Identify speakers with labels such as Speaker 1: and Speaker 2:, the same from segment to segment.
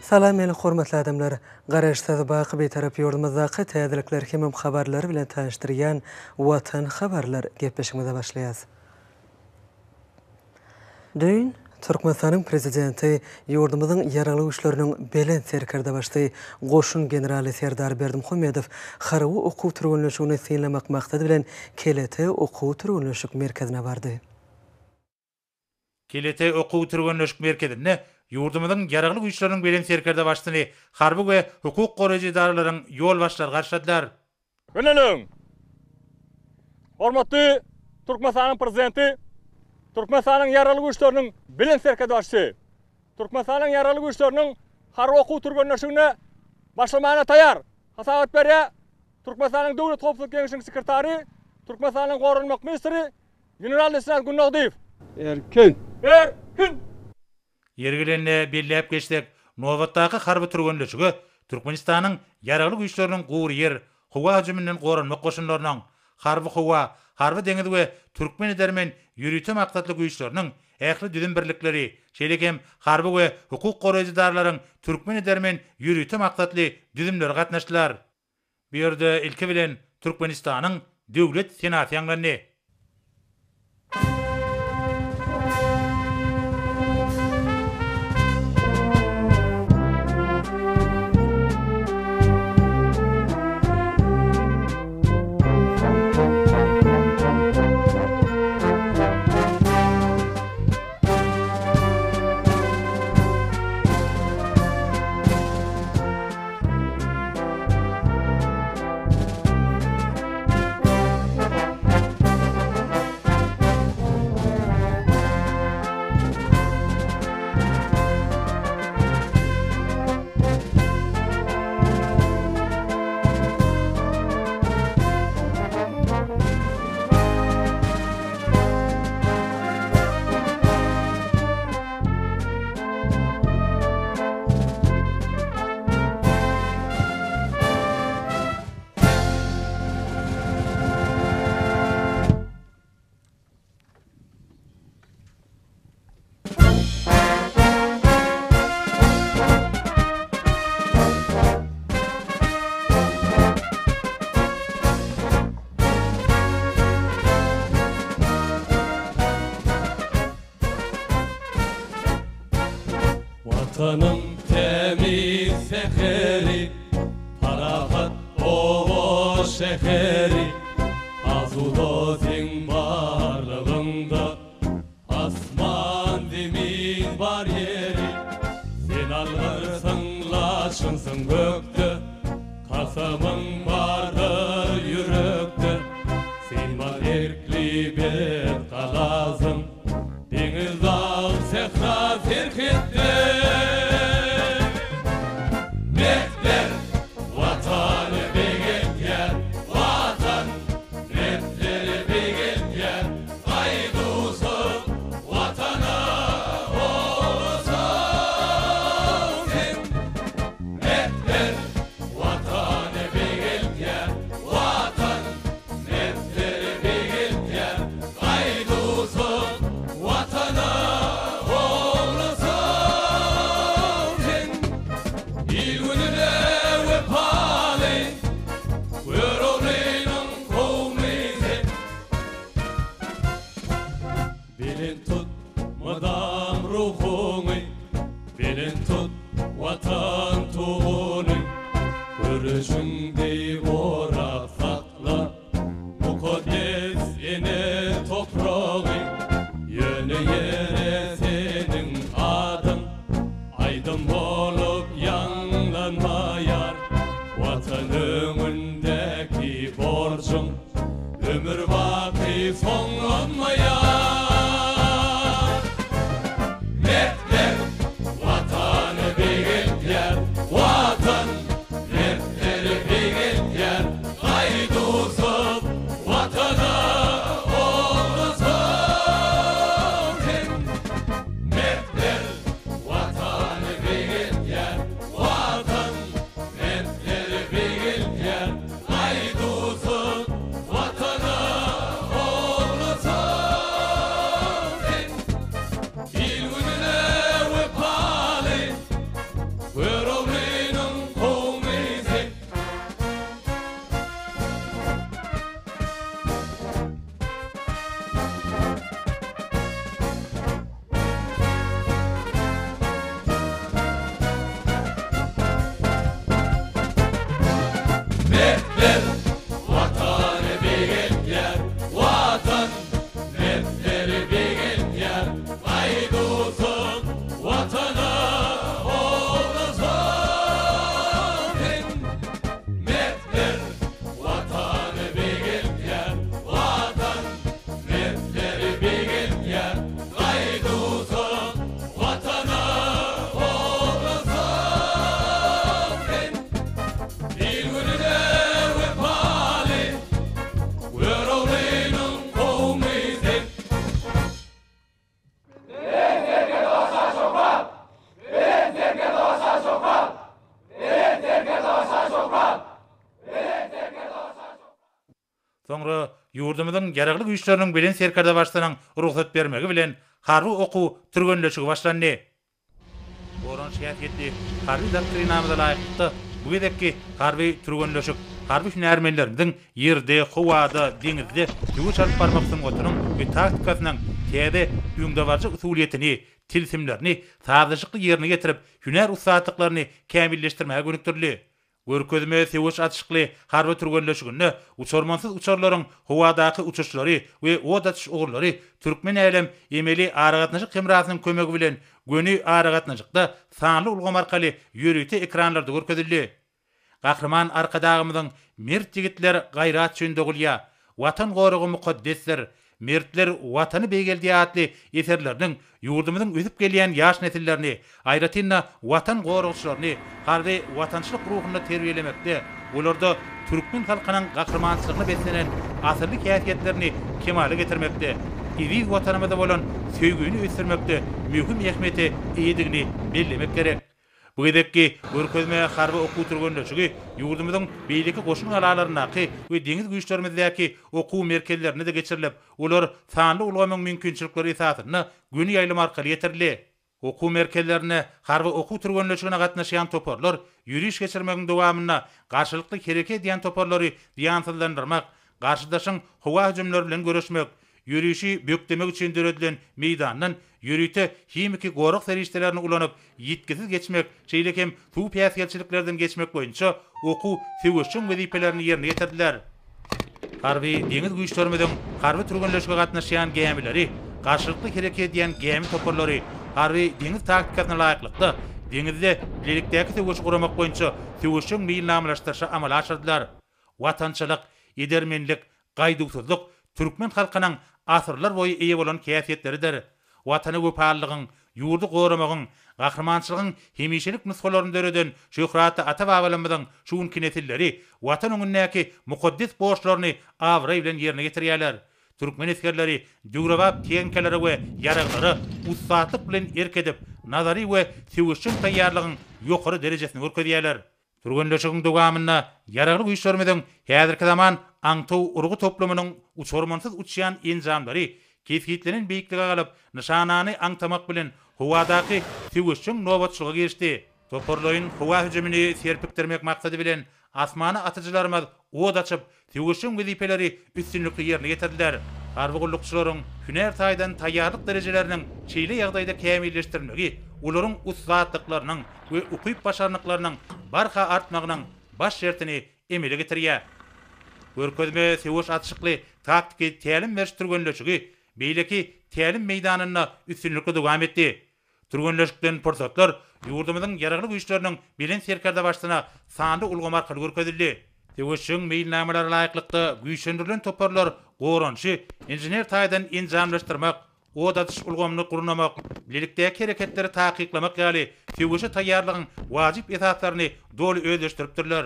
Speaker 1: Salam meni hormatly adamlar! Garaşsyz, baky Bitarap ýurdumyzdaky täzelikler hemem habarlar bilen tanyşdyrýan Watan habarlar gepleşigimize başlaýas. Düýn Türkmenistanyň Prezidenti, ýurdumyzyň Ýaragly Güýçleriniň Belent Serkerdebaşysy, goşun generaly Serdar Berdimuhamedow harby okuw-türgenleşigini synlamak maksady bilen Kelete okuw-türgenleşik merkezine bardy.
Speaker 2: Kelete okuw-türgenleşik merkezinde ýurdumyzyň Ýaragly Güýçleriniň Belent Serkerdebaşysyny harby we hukuk goraýjy edaralaryň ýolbaşçylary garşyladylar.
Speaker 3: Öňelöň! Hormatly Türkmenistanyň Prezidenti, Türkmenistanyň Ýaragly Güýçleriniň Belent Serkerdebaşysy, Türkmenistanyň Ýaragly Güýçleriniň harby okuw-türgenleşigine başlamagyna taýýar, hasabat berýär Türkmenistanyň Döwlet howpsuzlyk geňeşiniň sekretary, Türkmenistanyň Goranmak ministri general-leýtenant Gündogdyýew.
Speaker 4: Erkin!
Speaker 3: Erkin!
Speaker 2: Ýeri gelende belläp geçsek, nobatdaky harby türgenleşige Türkmenistanyň Ýaragly Güýçleriniň gury ýer, howa hüjüminden goranmak goşunlarynyň, harby-howa, harby-deňiz we türkmen edermen ýörite maksatly güýçleriniň ähli düzüm birlikleri, şeýle hem harby we hukuk goraýjy edaralaryň türkmen edermen ýörite maksatly düzümleri gatnaşdylar. Bu ýerde ilki bilen Türkmenistanyň Döwlet senasy ýaňlandy.
Speaker 5: Watanyň tämiz säheri, Parahat oba-şäheri, Asuda seň barlygyňda, Asman, zemin bar ýeri. Sen algyrsyň, laçynsyň gökde, Kasamyň bardyr ýürekde. Synmaz erkli berk galasyň, Deňiz, dag, sähra, serhetde. Mertler Watany beýgeltýär, Watan mertleri beýgeltýär, Gaýduwsyz Watana oglusyň sen. Mertler Watany beýgeltýär, Watan mertleri beýgeltýär, Gaýduwsyz Watana oglusyň sen. Il-gününe wepaly, Göroglynyň kowmy sen. Belent tut mydam ruhuňy, Belent tut Watan Tuguny. Göreşiň deý gorap sakla, Mukaddes ene topragy. Ýöne ýere seniň adyň Aýdym bolup ýaňlanmaýar. Watan öňündäki borjuň Ömür baky soňlanmaýar. Mertler Watany beýgeltýär.
Speaker 2: Soňra ýurdumyzyň Ýaragly Güýçleriniň Belent Serkerdebaşysynyň rugsat bermegi bilen harby okuw türgenleşigi başlandy. Goranyş häsiýetli harby doktrinamyza laýyklykda, bu gezekki harby türgenleşik harby hünärmenlerimiziň ýerde, howada, deňizde söweş alyp barmak sungatynyň we taktikasynyň täze öňdebaryjy usulyýetini, tilsimlerini sazlaşykly ýerine ýetirip, hünär ussatlyklaryny kämilleşdirmäge gönükdirildi. Görkezme söweş atyşykly harby türgenleşiginde uçarmansyz uçarlaryň howadaky uçuşlary we ot atyş ugurlary Türkmen älem emeli aragatnaşyk hemrasynyň kömegi bilen göni aragatnaşykda sanly ulgam arkaly ýörite ekranlarda görkezildi. Gahryman Arkadagymyzyň Mert ýigitler gaýrat üçin dogulýar, Watan goragy mukaddesdir, Mertler Watany beýgeldýär atly eserleriniň ýurdumyzyň ösüp gelýän ýaş nesillerini, aýratyn-da, Watan goragçylaryny harby watançylyk ruhunda terbiýelemekde, olarda türkmen halkynyň gahrymançylygyna beslenen asylly häsiýetlerini kemala getirmekde, eziz Watanymyza bolan söýgüni ösdürmekde möhüm ähmiýete eýedigini bellemek gerek. Bu gezekki görkezme harby okuw-türgenleşigi ýurdumyzyň beýleki goşun galalaryndaky we deňiz güýçlerimizdäki okuw merkezlerinde-de geçirilip, olar sanly ulgamyň mümkinçilikleri esasynda göni ýaýlym arkaly ýetirildi. Okuw merkezlerinde harby okuw-türgenleşigine gatnaşýan toparlar ýöriş geçirmegiň dowamynda garşylykly hereket edýän toparlary zyýansyzlandyrmak, garşydaşyň howa hüjümleri bilen göreşmek, Ýörişi bökdemek üçin döredilen meýdandan ýörite himiki gorag serişdelerini ulanyp, ýitgisiz geçmek, şeýle hem suw päsgelçiliklerden geçmek boýunça okuw söweşjeň wezipelerini ýerine ýetirdiler. Harby deňiz güýçlerimiziň harby türgenleşige gatnaşýan gämileri, garşylykly hereket edýän gämi toparlary harby deňiz taktikasyna laýyklykda deňizde bilelikdäki söweşi guramak boýunça söweşjeň meýilnamalaşdyryşy amala aşyrdylar. Watançylyk, edermenlik, gaýduwsyzlyk türkmen halkynyň asyrlar boýy eýe bolan häsiýetleridir. Watana wepalylygyň, ýurdy goramagyň, gahrymançylygyň hemişelik nusgalaryny döreden şöhratly ata-babalarymyzyň şu günki nesilleri Watan öňündäki mukaddes borçlaryny abraý bilen ýerine ýetirýärler. Türkmen esgerleri döwrebap tehnikalara we ýaraglara ussatlyk bilen erk edip, nazary we söweşjeň taýýarlygyň ýokary derejesini görkezýärler. Türgenleşigiň dowamynda Ýaragly Güýçlerimiziň häzirki zaman aňtaw-urgy toplumynyň uçarmansyz uçýan enjamlary kesgitlenen beýiklige galyp, nyşanany aňtamak bilen howadaky söweşjeň nobatçylyga girişdi. Toparlaýyn howa hüjümini serpikdirmek maksady bilen asmana atyjylarymyz ot açyp, Söweşjeň wezipeleri üstünlikli ýerine ýetirdiler. Harby gullukçylaryň hünär taýdan taýýarlyk derejeleriniň şeýle ýagdaýda kämilleşdirilmegi olaryň ussatlyklarynyň we ukyp-başarnyklarynyň barha artmagynyň baş şertini emele getirýär. Görkezme söweş atyşykly taktiki tälim beriş türgenleşigi beýleki tälim meýdanynda üstünlikli dowam etdi. Türgenleşikden pursatlar ýurdumyzyň Ýaragly Güýçleriniň Belent Serkerdebaşysyna sanly ulgam arkaly görkezildi. Söweşjeň meýilnamalara laýyklykda güýçlendirilen toparlar goranyşy inžener taýdan enjamlaşdyrmak, ot atyş ulgamyny gurnamak, bilelikdäki hereketleri takyklamak ýaly söweşe taýýarlygyň wajyp esaslaryny doly özleşdiripdirler.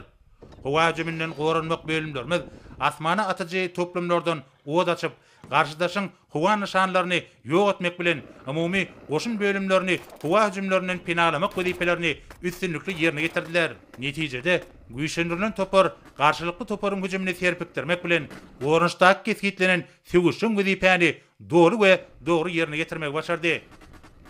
Speaker 2: Howa hüjüminden goranmak bölümlerimiz asmana atyjy toplumlardan ot açyp, garşydaşyň howa nyşanlaryny ýok etmek bilen, umumy goşun bölümlerini howa hüjümlerinden penalamak wezipelerini üstünlikli ýerine ýetirdiler. Netijede, güýçlendirilen topar garşylykly toparyň hüjümini serpikdirmek bilen, goranyşdaky kesgitlenen söweşjeň wezipäni doly we dogry ýerine ýetirmegi başardy.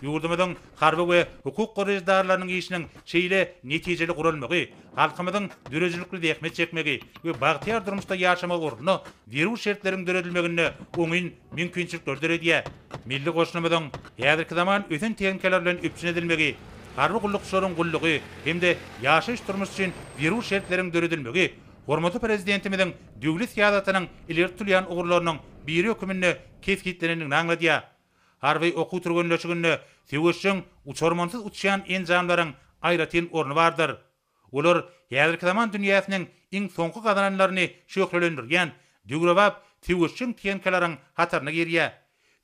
Speaker 2: Ýurdumyzyň harby we hukuk goraýjy edaralarynyň işiniň şeýle netijeli guralmagy halkymyzyň döredijilikli zähmet çekmegi we bagtyýar durmuşda ýaşamagy ugrunda zerur şertleriň döredilmeginde oňyn mümkinçilikleri döredýär. Milli goşunymyzyň häzirki zaman ösen tehnikalar bilen üpjün edilmegi, harby gullukçylaryň gullugy hem-de ýaşaýyş-durmuş üçin zerur şertleriň döredilmegi hormatly Prezidentimiziň döwlet syýasatynyň ileri tutulýan ugurlarynyň biri hökmünde kesgitlenendigini aňladýar. Harby okuw-türgenleşiginde söweşjeň uçarmansyz uçýan enjamlaryň aýratyn orny bardyr. Olar häzirki zaman dünýäsiniň iň soňky gazananlaryny şöhlelendirýän döwrebap söweşjeň tehnikalaryň hataryna girýär.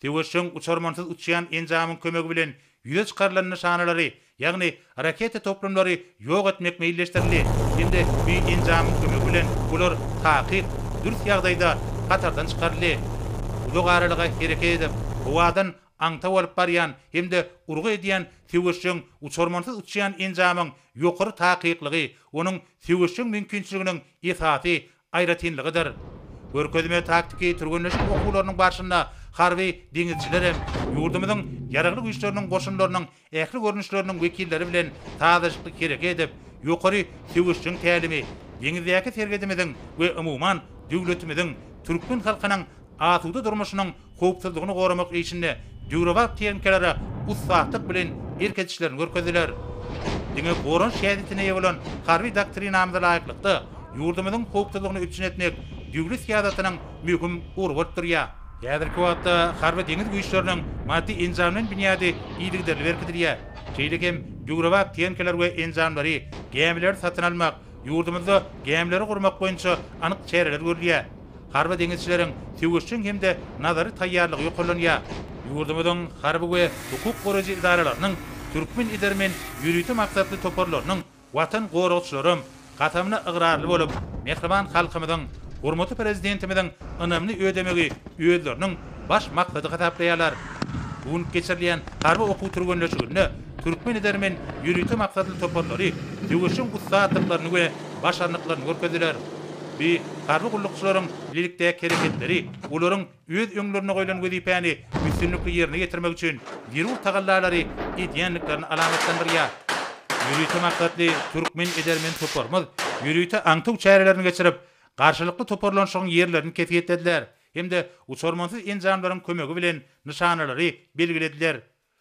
Speaker 2: Söweşjeň uçarmansyz uçýan enjamyň kömegi bilen ýüze çykarylan nyşanalary, ýagny raketa toplumlary ýok etmek meýilleşdirildi hem-de bu enjamyň kömegi bilen olar takyk, dürs ýagdaýda hatardan çykaryldy. Uzak aralyga hereket edip, howadan aňtaw alyp barýan hem-de urgy edýän söweşjeň uçarmansyz uçýan enjamyň ýokary takyklygy onuň söweşjeň mümkinçiliginiň esasy aýratynlygydyr. Görkezme taktiki türgenleşik okuwlarynyň barşynda harby deňizçiler hem ýurdumyzyň Ýaragly Güýçleriniň goşunlarynyň ähli görnüşleriniň wekilleri bilen sazlaşykly hereket edip, ýokary söweşjeň tälimi, deňizdäki serhedimiziň we umuman, döwletimiziň, türkmen halkynyň asuda durmuşynyň howpsuzlygyny goramak işinde döwrebap tehnikalara ussatlyk bilen erk edişlerini görkezdiler. Diňe goranyş häsiýetine eýe bolan harby doktrinamyza laýyklykda, ýurdumyzyň howpsuzlygyny üpjün etmek döwlet syýasatynyň möhüm ugry bolup durýar. Häzirki wagtda Harby-deňiz güýçleriniň maddy-enjamlaýyn binýady yzygiderli berkidilýär. Şeýle hem döwrebap tehnikalar we enjamlary, gämileri satyn almak, ýurdumyzda gämileri gurmak boýunça anyk çäreler görülýär. Harby deňizçileriň söweşjeň hem-de nazary taýýarlygy ýokarlanýar. Ýurdumyzyň harby we hukuk goraýjy edaralarynyň türkmen edermen ýörite maksatly toparlarynyň Watan goragçylaram kasamyna ygrarly bolup, mähriban halkymyzyň, hormatly Prezidentimiziň ynamyny ödemegi özleriniň baş maksady hasaplaýarlar. Bu gün geçirilýän harby okuw-türgenleşiginde türkmen edermen ýörite maksatly toparlary söweşiň ussatlyklaryny we başarnyklaryny görkezdiler. Bu harby gullukçylaryň bilelikdäki hereketleri olaryň öz öňlerinde goýlan wezipäni üstünlikli ýerine ýetirmek üçin zerur tagallalary edýändiklerini alamatlandyrýar. Ýörite maksatly türkmen edermen toparymyz ýörite aňtaw çärelerini geçirip, garşylykly toparlanyşygyň ýerlerini kesgitlediler hem-de uçarmansyz enjamlaryň kömegi bilen nyşanalary belgilediler.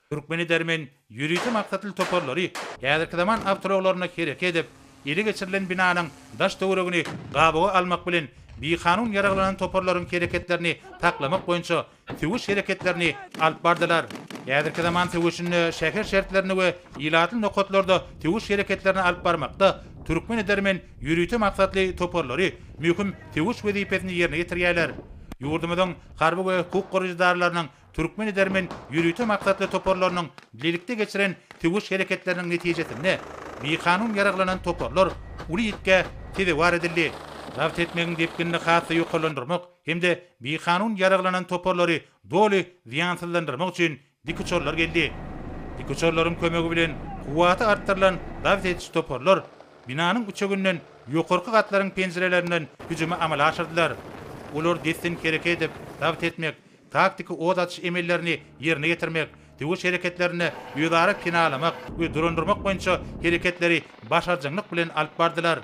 Speaker 2: Türkmen edermen ýörite maksatly toparlary häzirki zaman awtoulaglarynda hereket edip, ele geçirilen binanyň daş-töweregini gabawa almak bilen, bikanun ýaraglanan toparlaryň hereketlerini saklamak boýunça söweş hereketlerini alyp bardylar. Häzirki zaman söweşinde şäher şertlerinde we ilatly nokatlarda söweş hereketlerini alyp barmakda türkmen edermen ýörite maksatly toparlary möhüm söweş wezipesini ýerine ýetirýärler. Ýurdumyzyň harby we hukuk goraýjy edaralarynyň Türkmen edermen ýörite maksatly toparlarynyň bilelikde geçiren söweş hereketleriniň netijesinde bikanun ýaraglanan toparlar uly ýitgä sezewar edildi. Zabt etmegiň depginini has-da ýokarlandyrmak hem-de bikanun ýaraglanan toparlary doly zyýansyzlandyrmak üçin dikuçarlar geldi. Dikuçarlaryň kömegi bilen kuwwaty artdyrylan zabt ediş toparlar binanyň üçeginden ýokarky gatlaryň penjirelerinden hüjümi amala aşyrdylar. Olar dessin hereket edip, zabt etmek, taktiki ot atyş emellerini ýerine ýetirmek, söweş hereketlerinde özara penalamak we dolandyrmak boýunça hereketleri başarjaňlyk bilen alyp bardylar.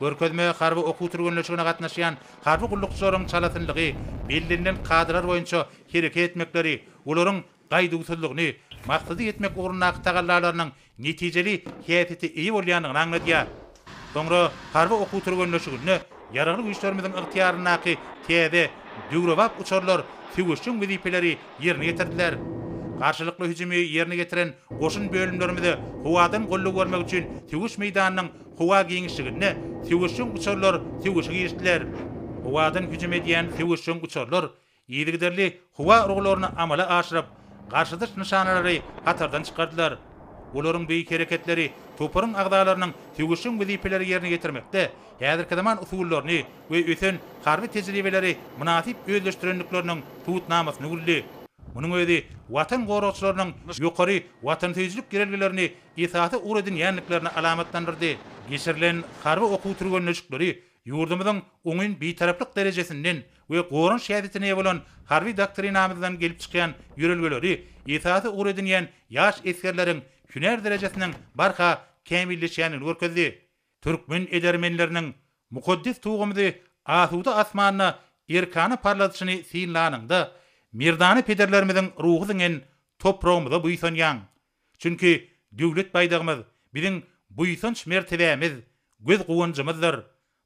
Speaker 2: Görkezme harby okuw-türgenleşigine gatnaşýan harby gullukçylaryň çalasynlygy, bellenilen kadalar boýunça hereket etmekleri, olaryň gaýduwsyzlygyny, maksada ýetmek ugrundaky tagallalarynyň netijeli häsiýete eýe bolýandygyny aňladýar. Soňra harby okuw-türgenleşiginde Ýaragly Güýçlerimiziň ygtyýaryndaky täze, döwrebap uçarlar söweşjeň wezipeleri ýerine ýetirdiler. Garşylykly hüjümi ýerine ýetiren goşun bölümlerimize howadan goldaw bermek üçin söweş meýdanynyň howa giňişliginde söweşjeň uçarlar söweşe girişdiler. Howadan hüjüm edýän söweşjeň uçarlar Yzygiderli howa urgularyny amala aşyryp, garşydaş nyşanalary hatardan çykardylar. Olaryň beýik hereketleri toparyň agzalarynyň söweşjeň wezipeleri ýerine ýetirmekde häzirki zaman usullaryny we ösen harby tejribeleri mynasyp özleşdirendikleriniň subutnamasyna öwrüldi. Munuň özi Watan goragçylarynyň ýokary watansöýüjilik ýörelgelerini esasy ugur edinýändiklerini alamatlandyrdy. Geçirilen harby okuw-türgenleşikleri ýurdumyzyň oňyn Bitaraplyk derejesinden we goranyş häsiýetine eýe bolan harby doktrinamyzdan gelip çykýan ýörelgeleri esasy ugur edinýän ýaş esgerleriň hünär derejesiniň barha kämilleşýändigini görkezdi. Türkmen edermenleriniň mukaddes Tugumyzy asuda asmanda erkana parladyşyny synlanyňda, merdana pederlerimiziň ruhy siňen topragymyza buýsanýaň. Çünki Döwlet baýdagymyz biziň buýsanç mertebämiz, göz guwanjymyzdyr.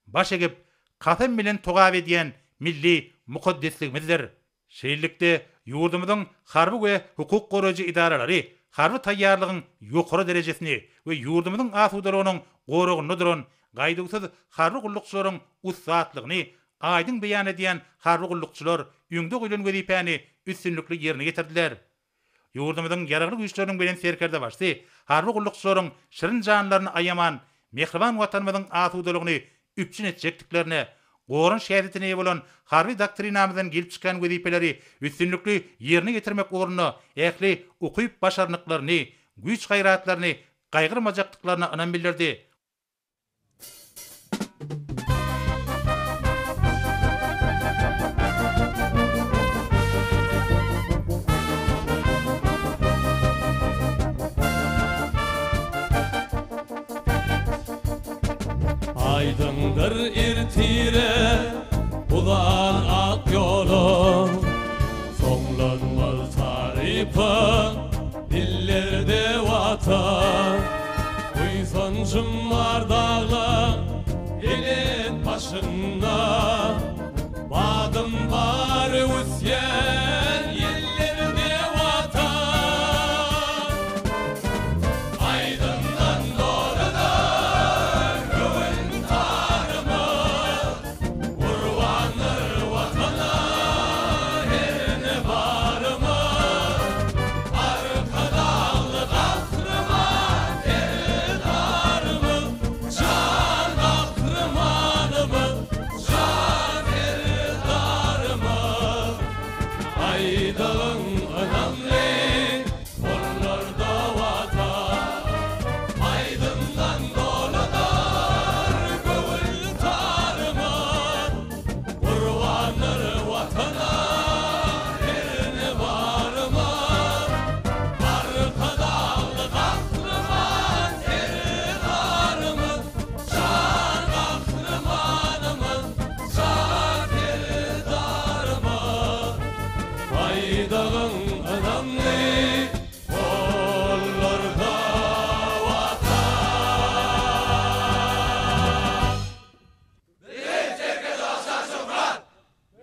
Speaker 2: Baş egip, kasam bilen togap edýän milli mukaddesligimizdir. Şeýlelikde, ýurdumyzyň harby we hukuk goraýjy edaralary harby taýýarlygyň ýokary derejesini we ýurdumyzyň asudalygynyň goragynda duran gaýduwsyz harby gullukçylaryň ussatlygyny aýdyň beýan edýän harby gullukçylar öňde goýlan wezipäni üstünlikli ýerine ýetirdiler. Ýurdumyzyň Ýaragly Güýçleriniň Belent Serkerdebaşysy harby gullukçylaryň şirin janlaryny aýaman, mähriban Watanymyzyň asudalygyny üpjün etjekdiklerine, goranyş häsiýetine eýe bolan Harby doktrinamyzdan gelip çykýan wezipeleri üstünlikli ýerine ýetirmek ugrunda ähli ukyp-başarnyklaryny, güýç-gaýratlaryny gaýgyrmajakdyklaryna ynam bildirdi.
Speaker 5: Aýdyňdyr ertire uzan ak ýoluň. Soňlanmaz tarypy dillerde Watan. Buýsanjym bar daglaň belent başynda. Badym bar öwüsýän ýellerde Watan. Aýdymdan doludyr göwün tarymyz. Gurbandyr Watana her ne barymyz. Arkadagly Gahryman Serdarymyz, Jan Gahrymanymyz, Jan Serdarymyz. Aýdagyň ynamly gollarda Watan. Aýdymdan doludyr göwün tarymyz. Gurbandyr Watana her ne barymyz. Arkadagly Gahryman Serdarymyz, Jan Gahrymanymyz, Jan Serdarymyz. Baýdagyň ynamly gollarda Watan.
Speaker 4: Belent Serkerdebaşa şöhrat!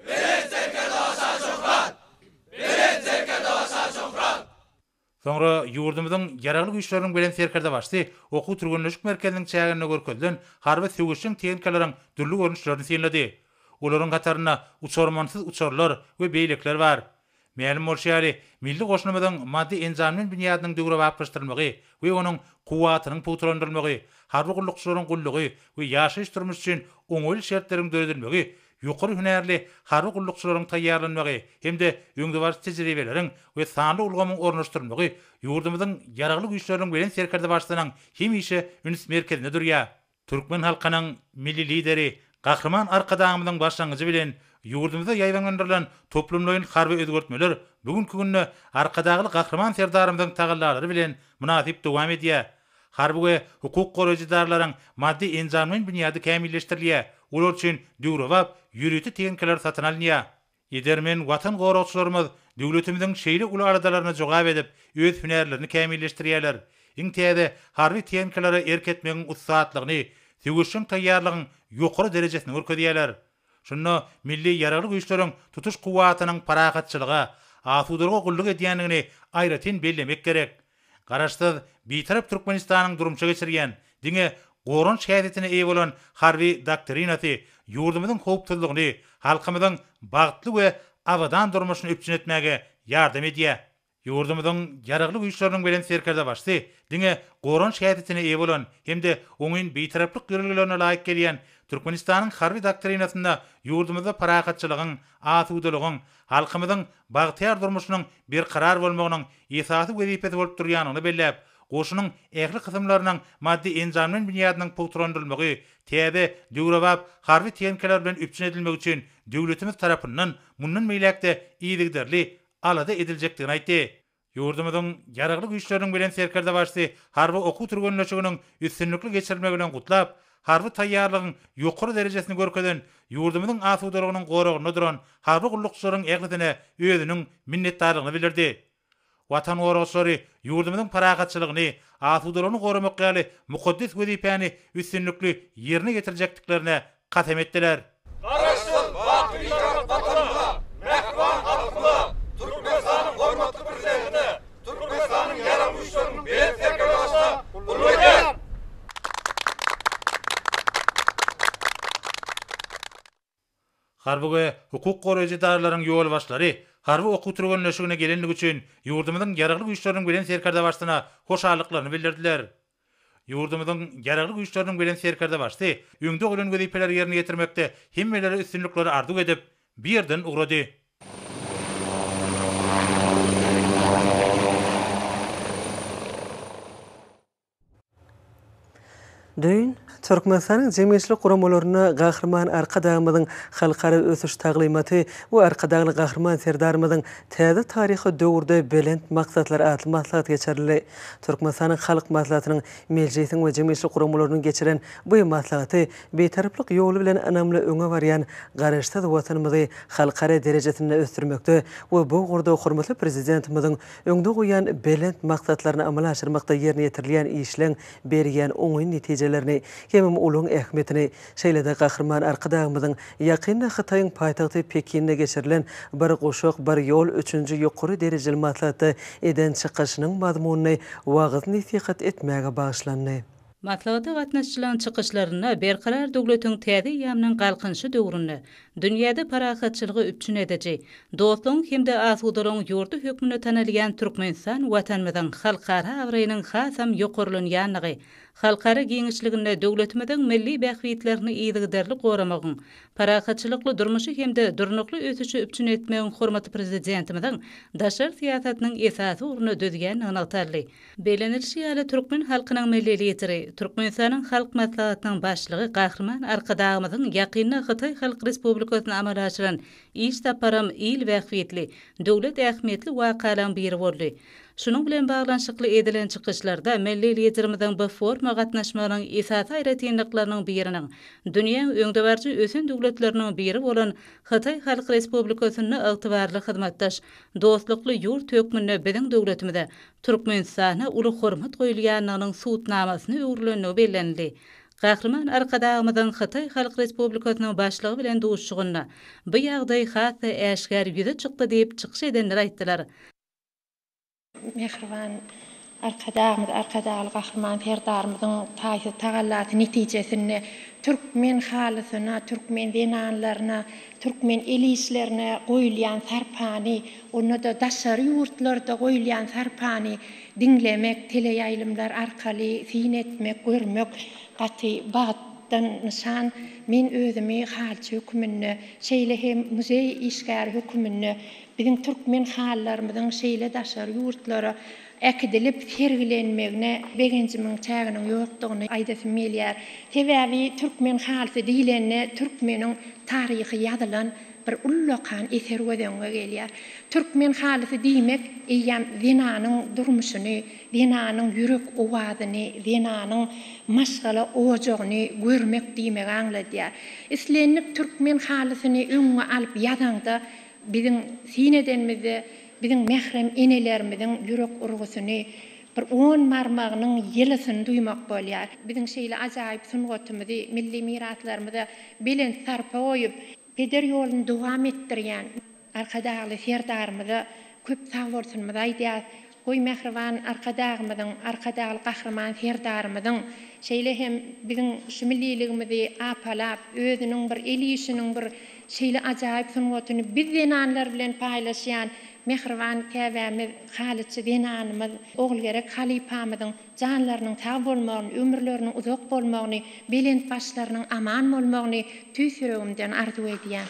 Speaker 4: Belent Serkerdebaşa şöhrat! Belent Serkerdebaşa şöhrat!
Speaker 2: Soňra ýurdumyzyň Ýaragly Güýçleriniň Belent Serkerdebaşysy okuw-türgenleşik merkeziniň çäginde görkezilen harby söweşjeň tehnikalaryň dürli görnüşlerini synlady. Olaryň hatarynda uçarmansyz uçarlar we beýlekiler bar. Mälim bolşy ýaly, milli goşunymyzyň maddy-enjamlaýyn binýadynyň döwrebaplaşdyrylmagy we onuň kuwwatynyň pugtalandyrylmagy, harby gullukçylaryň gullugy we ýaşaýyş-durmuş üçin oňaýly şertleriň döredilmegi ýokary hünärli harby gullukçylaryň taýýarlanmagy hem-de öňdebaryjy tejribeleriň we sanly ulgamyň ornaşdyrylmagy ýurdumyzyň Ýaragly Güýçleriniň Belent Serkerdebaşysynyň hemişe üns merkezinde durýar. Türkmen halkynyň Milli Lideri Gahryman Arkadagymyzyň başlangyjy bilen ýurdumyzda ýaýbaňlandyrylan toplumlaýyn harby özgertmeler bu günki günde Arkadagly Gahryman Serdarymyzyň tagallalary bilen mynasyp dowam edýär. Harby we hukuk goraýjy edaralaryň maddy-enjamlaýyn binýady kämilleşdirilýär, olar üçin döwrebap ýörite tehnikalar satyn alynýar. Edermen Watan goragçylarymyz döwletimiziň şeýle uly aladalaryna jogap edip, öz hünärlerini kämilleşdirýärler. Iň täze harby tehnikalara erk etmegiň ussatlygyny, söweşjeň taýýarlygyň ýokary derejesini görkezýärler. Şunda milli Ýaragly Güýçleriň tutuş kuwwatynyň parahatçylyga, asudalyga gulluk edýändigini aýratyn bellemek gerek. Garaşsyz, Bitarap Türkmenistanyň durmuşa geçirýän, diňe goranyş häsiýetine eýe bolan Harby doktrinasy ýurdumyzyň howpsuzlygyny, halkymyzyň bagtly we abadan durmuşyny üpjün etmäge ýardam edýär. Ýurdumyzyň Ýaragly Güýçleriniň Belent Serkerdebaşysy diňe goranyş häsiýetine eýe bolan hem-de oňyn Bitaraplyk ýörelgelerine laýyk gelýän Türkmenistanyň Harby doktrinasynda ýurdumyzda parahatçylygyň, asudalygyň, halkymyzyň bagtyýar durmuşynyň berkarar bolmagynyň esasy wezipesi bolup durýandygyny belläp, goşunyň ähli kysymlarynyň maddy-enjamlaýyn binýadynyň pugtalandyrylmagy, täze, döwrebap harby tehnikalar bilen üpjün edilmegi üçin döwletimiz tarapyndan mundan beýläk-de yzygiderli alada ediljekdigini aýtdy. Ýurdumyzyň Ýaragly Güýçleriniň Belent Serkerdebaşysy harby okuw-türgenleşiginiň üstünlikli geçirilmegi bilen gutlap, harby taýýarlygyň ýokary derejesini görkezen, ýurdumyzyň asudalygynyň goragynda duran harby gullukçylaryň ählisine özüniň minnetdarlygyny bildirdi. Watan goragçylary ýurdumyzyň parahatçylygyny, asudalygyny goramak ýaly mukaddes wezipäni üstünlikli ýerine ýetirjekdiklerine kasam etdiler.
Speaker 4: Garaşsyz, baky Bitarap Watanymyza, mähriban halkymyza, Türkmenistanyň hormatly Prezidentine, Türkmenistanyň Ýaragly Güýçleriniň Belent Serkerdebaşyna gulluk edýär.
Speaker 2: Harby we hukuk goraýjy edaralaryň ýolbaşçylary harby okuw-türgenleşigine gelendigi üçin ýurdumyzyň Ýaragly Güýçleriniň Belent Serkerdebaşysyna hoşallyklaryny bildirdiler. Ýurdumyzyň Ýaragly Güýçleriniň Belent Serkerdebaşysy öňde goýlan wezipeleri ýerine ýetirmekde hemmelere üstünlikleri arzuw edip, bu ýerden ugrady.
Speaker 1: Düýn, Türkmenistanyň jemgyýetçilik guramalarynda Gahryman Arkadagymyzyň Halkara ösüş taglymaty we Arkadagly Gahryman Serdarymyzyň Täze taryhy döwürde belent maksatlar atly maslahat geçirildi. Türkmenistanyň Halk Maslahatynyň, Mejlisiň we jemgyýetçilik guramalarynyň geçiren bu maslahaty Bitaraplyk ýoly bilen ynamly öňe barýan Garaşsyz Watanymyzy halkara derejesinde ösdürmekde we bu ugurda hormatly Prezidentimiziň öňde goýýan belent maksatlaryny amala aşyrmakda ýerine ýetirilýän işleň berýän oňyn netijelerini hemem olaryň ähmiýetini, şeýle-de Gahryman Arkadagymyzyň ýakynda Hytaýyň paýtagty Pekinde geçirilen Bir guşak, bir ýol üçünji ýokary derejeli maslahatda eden çykyşynyň mazmunyny wagyz-nesihat etmäge bagyşlandy.
Speaker 6: Maslahata gatnaşyjylaryň çykyşlarynda Berkarar döwletiň täze eýýamynyň Galkynyşy döwründe dünýäde parahatçylygy üpjün ediji, dostlugyň hem-de asudalygyň ýurdy hökmünde tanalýan Türkmenistan Watanymyzyň halkara abraýynyň hasam ýokarlanýandygy, halkara giňişliginde döwletimiziň milli bähbitlerini yzygiderli goramagyň, parahatçylykly durmuşy hem-de durnukly ösüşi üpjün etmegiň hormatly Prezidentimiziň daşary syýasatynyň esasy ugruny düzýändigi nygtaldy. Bellenilişi ýaly, türkmen halkynyň Milli Lideri, Türkmenistanyň Halk Maslahatynyň Başlygy Gahryman Arkadagymyzyň ýakynda Hytaý Halk Respublikasyna amala aşyran iş saparam il bähbitli, döwlet ähmiýetli wakalaryň biri boldy. Şunuň bilen baglanyşykly edilen çykyşlarda Milli Liderimiziň bu foruma gatnaşmagynyň esasy aýratynlyklarynyň biriniň dünýäň öňdebaryjy ösen döwletleriniň biri bolan Hytaý Halk Respublikasynda ygtybarly hyzmatdaş, dostlukly ýurt hökmünde biziň döwletimize Türkmenistana uly hormat goýulýandygynyň subutnamasyna öwrülendigi bellenildi. Gahryman Arkadagymyzyň Hytaý Halk Respublikasynyň Başlygy bilen duşuşygynda bu ýagdaý has-da äşgär ýüze çykdy diýip, çykyş edenler aýtdylar.
Speaker 7: Mähriban Arkadagymyz, Arkadagly Gahryman Serdarymyzyň taýsyz tagallasy netijesinde türkmen halysyna, türkmen zenanlaryna, türkmen el işlerine goýulýan sarpany, onda-da daşary ýurtlarda goýulýan sarpany diňlemek, teleýaýlymlar arkaly syn etmek, görmek gaty bagtdan nyşan. Men özümi halyçy höküminde, şeýle hem muzeý işgäri höküminde biziň türkmen halylarymyzyň şeýle daşary ýurtlara äkidilip sergilenmegine begenjimiň çäginiň ýokdugyny aýdasym gelýär. Sebäbi türkmen halysy diýlende türkmeniň taryhy ýazylan bir ullakan eser göz öňüňe gelýär. Türkmen halysy diýmek eýýäm zenanyň durmuşyny, zenanyň ýürek owazyny, zenanyň maşgala ojagyny görmek diýmegi aňladýar. Islendik türkmen halysyny öňüňe alyp ýazaňda Biziň syn edenimizde biziň mährem enelerimiziň ýürek urgusyny, bir on barmagynyň ýylysyny duýmak bolýar. Biziň şeýle ajaýyp sungatymyzy, milli miraslarymyza belent sarpa goýup, peder ýoluny dowam etdirýän Arkadagly Serdarymyza köp sagbolsunymyzy aýdýarys. Goý, mähriban Arkadagymyzyň, Arkadagly Gahryman Serdarymyzyň, şeýle hem biziň şu milliligimizi apalap, özüniň bir el işiniň bir şeýle ajaýyp sungatyny biz zenanlar bilen paýlaşýan mähriban käbämiz, halyçy zenanymyz Ogulgerek halypamyzyň janlarynyň sag bolmagyny, ömürleriniň uzak bolmagyny, belent başlarynyň aman bolmagyny tüýs ýüregimden arzuw edýän.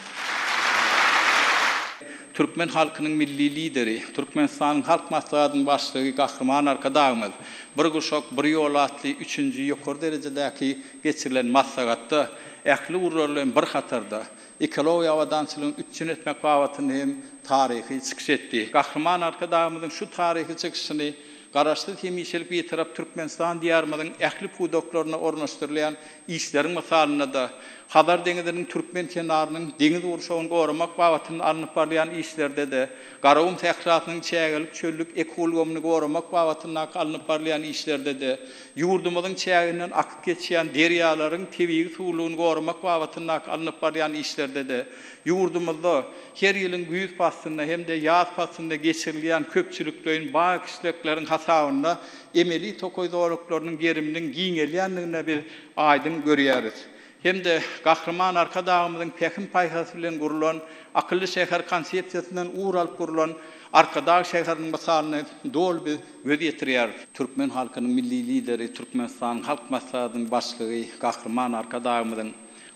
Speaker 8: Türkmen halkynyň Milli Lideri, Türkmenistanyň Halk Maslahatynyň Başlygy Gahryman Arkadagymyz Bir guşak, bir ýol atly üçünji ýokary derejedäki geçirilen maslahatda ähli ugurlar bilen bir hatarda, ekologiýa abadançylygyny üpjün etmek babatynda hem taryhy çykyş etdi. Gahryman Arkadagymyzyň şu taryhy çykyşyny Garaşsyz, hemişelik Bitarap Türkmenistan Diýarymyzyň ähli pudaklarynda ornaşdyrylýan işleriň mysalynda-da, Hazar deňziniň türkmen kenarynyň deňiz gurşawyny goramak babatynda alnyp barylýan işlerde-de, Garagum sährasynyň çägelik-çöllük ekoulgamyny goramak babatyndaky alnyp barylýan işlerde-de, ýurdumyzyň çäginden akyp geçýän derýalaryň tebigy suwlugyny goramak babatyndaky alnyp barylýan işlerde-de, ýurdumyzda her ýylyň güýz paslynda hem-de ýaz paslynda geçirilýän köpçülikleýin bag ekişlekleriň hasabynda emeli tokaý zolaklarynyň geriminiň giňelýändigini biz aýdyň görýäris. Hem-de Gahryman Arkadagymyzyň pähim-paýhasy bilen gurlan akylly şäher konsepsiýasyndan ugur alyp gurlan Arkadag şäheriniň mysalyna doly biz göz ýetirýäris. Türkmen halkynyň Milli Lideri, Türkmenistanyň Halk Maslahatynyň Başlygy Gahryman Arkadagymyzyň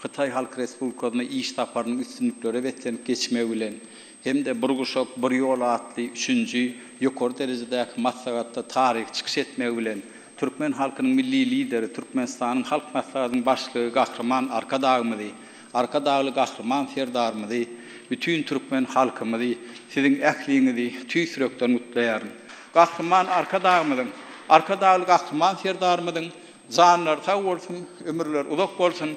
Speaker 8: Hytaý Halk Respublikasyna iş saparynyň üstünliklere beslenip geçmegi bilen hem-de Bir guşak, bir ýol atly üçünji ýokary derejedäki maslahatda taryhy çykyş etmegi bilen. Türkmen halkynyň Milli Lideri, Türkmenistanyň Halk Maslahatynyň Başlygy Gahryman Arkadagymyzy, Arkadagly Gahryman Serdarymyzy, bütin türkmen halkymyzy, siziň ähliňizi tüýs ýürekden gutlaýaryn. Gahryman Arkadagymyzyň, Arkadagly Gahryman Serdarymyzyň janlary sag bolsun, ömürleri uzak bolsun!